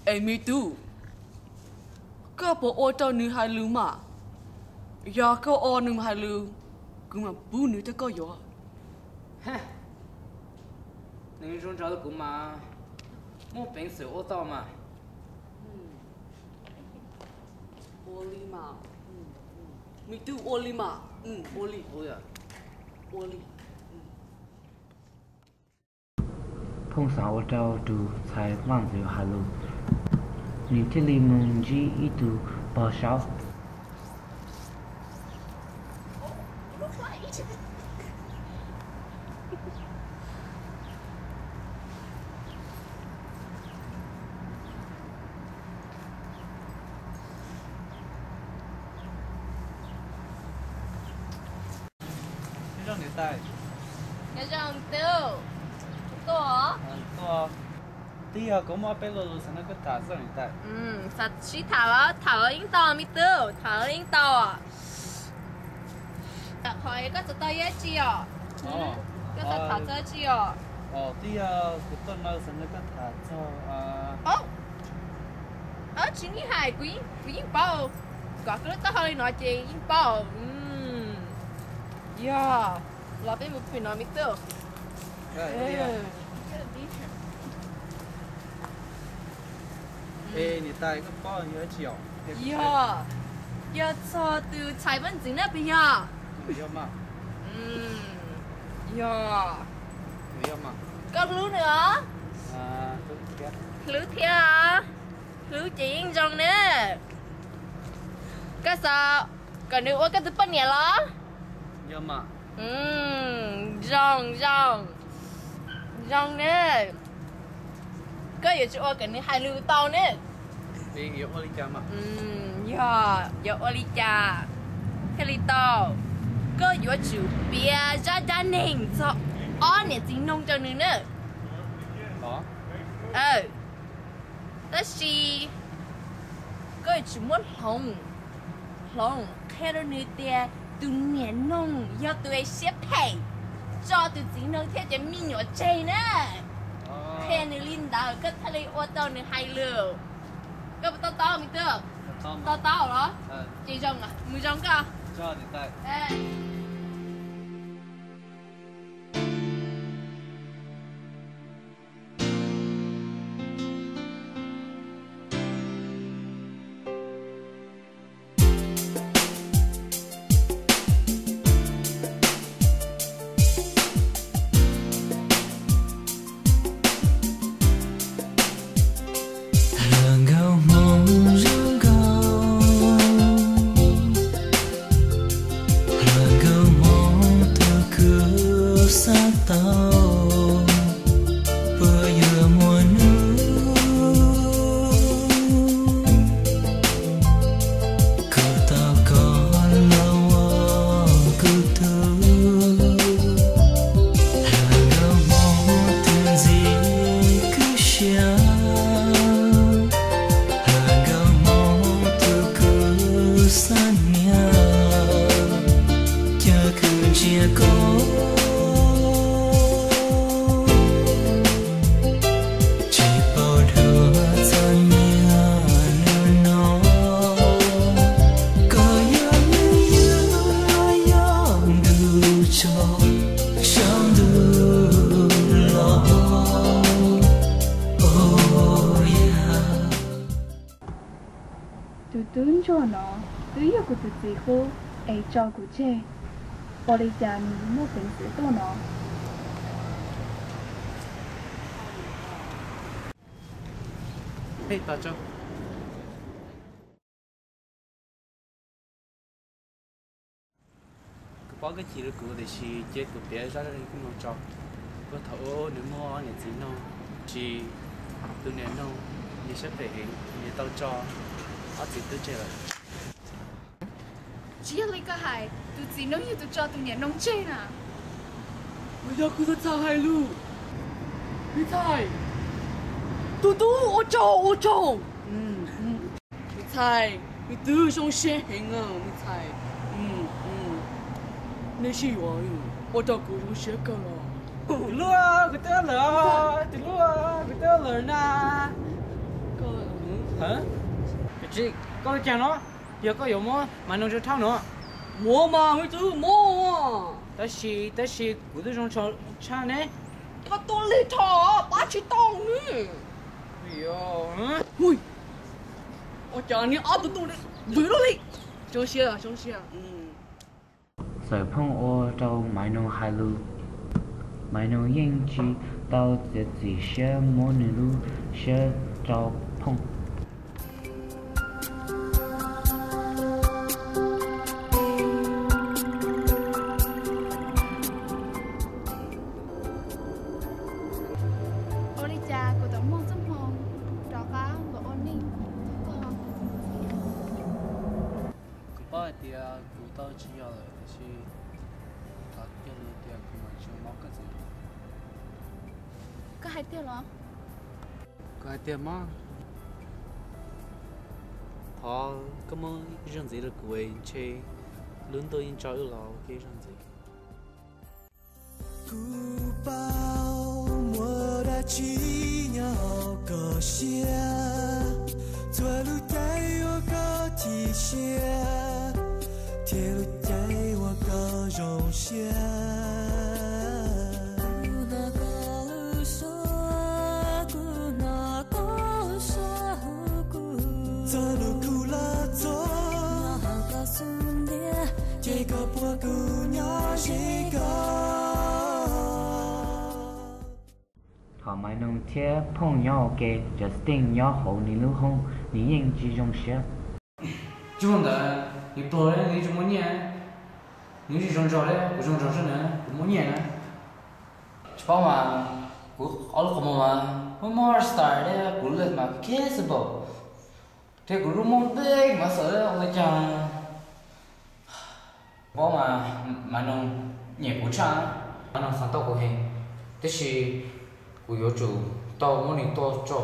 Es me tub, koj puas ua rau nws hais lus mas? Yog koj ua nws hais lus, kuv mam pub nws rau koj yuav. Nws zoo nraug li kuv mas muaj peev xwm ua tau mas. Ua li mas. Me tub, ua li mas. Ua li. Ua li. Phooj xav ua rau tus ntxhais vaj ntxwv hais lus, nws thiaj li mus ntsib ib tug pog saub. Nyob zoo niam tais. Nyob zoo tub. Tuaj. Tuaj. Twb yog kuv muaj peb lo lus xav nrog koj tham xwb niam tais. Xav sib tham los tham los yeej tau me tub, tham los yeej tau. Qhov koj xav tau yog dab tsi os? Koj xav tham txog dab tsi os? Twb yog kuv tuaj no xav nrog koj tham txog. Tsis, nej hais kuv yeej paub, kom koj lub taub hau li no ces yeej paub. Yog, los peb mus pem no me tub. Niam tais, koj paub yog dab tsi os? Yog, yog txog tus ntxhais vaj ntxwv na puas yog? Yog. Koj hlub nws os? Hlub thiab. Hlub ces yeej zoo na. Koj xav kom nws ua koj tus poj niam los? Zoo, zoo, zoo na. Koj yuav tsum ua kom nws hais lus tau ne. Yog, yuav ua li cas thiaj li tau? Koj yuav tsum piav zaj dab neeg txog ob niam txiv noog rau nws na. Tab sis koj yuav tsum muab hloov, hloov qhia rau nws tias tus niam noog yog tus siab phem, tso tus txiv noog thiab cov me nyuam tseg na. Qhia nws li ntawd koj thiaj li ua tau nws hais lus. Koj puas to taub me tub? To taub los? Ces zoo, mus zoo koj. Hluas nkauj Hmoob zoo nkauj, hluas nkauj Hmoob tus kwv xav tau, puas yuav muaj hnub kuv tau koj los ua kuv tug. Hluas nkauj Hmoob tus ntxim kwv siab, hluas nkauj Hmoob tus kwv xav niam, cia kuv ntsia koj. Tsis paub dua txog niaj hnub no, koj yog nws yug los yog ntuj tso, saum ntuj los. Tus tub ntsuag no twb yog kuv tus txiv qub es tso kuv tseg, ua li cas nws muaj peev xwm tuaj no? Kuv paub koj chim rau kuv tiam sis cia kuv piav zaj dab neeg kub no tso. Puag thaum ub nws muaj niam txiv noog, tab sis tus niam noog nws siab phem heev, nws tau tso ob txiv tub tseg lawm. Tsis yog li koj hais, tus txiv noog yog tus tso tus niam noog tseg na. Puas yog kuv tus ntxhais hais lus? Me ntxhais, tus tub ua tsaug ua tsaug. Me ntxhais, nws twb zoo siab heev os me ntxhais. Nej sib yuav ua rau kuv zoo siab kawg los. Tus hlub, kuv twb lawm, tus hlub, kuv twb lawm na. Koj li cas no? Yog koj yuav muab Maiv Noog rau Thauj no? Muab mas, muab txwv muab. Tab sis, tab sis kuv twb zoo tshaj ne. Koj tuaj lig dhau, pab tsis tau nws. Ua cas niag ob tug tuaj vwm luaj li. Zoo siab, zoo siab. Txawm Phooj ua rau Maiv Noog hais lus, Maiv Noog yeej tsis tau txiav txim siab muab nws lub siab rau Phooj. Ua li cas kuv tau muaj txoj hmoo rov qab los ua neej? Kuv paub hais tias kuv tau tsis yog lawm, tiam sis thov cia li tias kuv mam tsis mob koj txiv. Koj hais tiag los? Kuv hais tiag mas. Thov koj muab ib zaug ntxiv rau kuv, ntshe lub ntuj yeej tso wb los ua ke ib zaug ntxiv. Kuv paub muaj dab tsi nyob hauv koj siab, txhua lub caij uas koj chim siab, thiab lub caij uas koj zoo siab. Kuv hnov koj lub suab, kuv hnov koj lub suab hu kuv. Txog lub kub los txog, nyob hauv koj xub ntiag, ces koj puas kuv nyob ze koj. Thaum Maiv Noog thiab Phooj nyob ua ke, Justin nyob hauv nws lub hoob, nws yeej tsis zoo siab. Tsis muaj ntawd, nws pluag, nws tsis muaj nyiaj, nws tsis zoo nraug li, kuv zoo nraug xwb na, kuv muaj nyiaj na. Tsis paub mas, kuv ob lub qhov muag mas muaj muaj star li, kuv lub lej mas visible, thiab kuv lub mob ntev mas xav ua li cas. Paub mas, Maiv Noog nyiam kuv tshaj, Maiv Noog xav tau kuv heev, tiam sis kuv yuav tsum tau muab nws tua tso.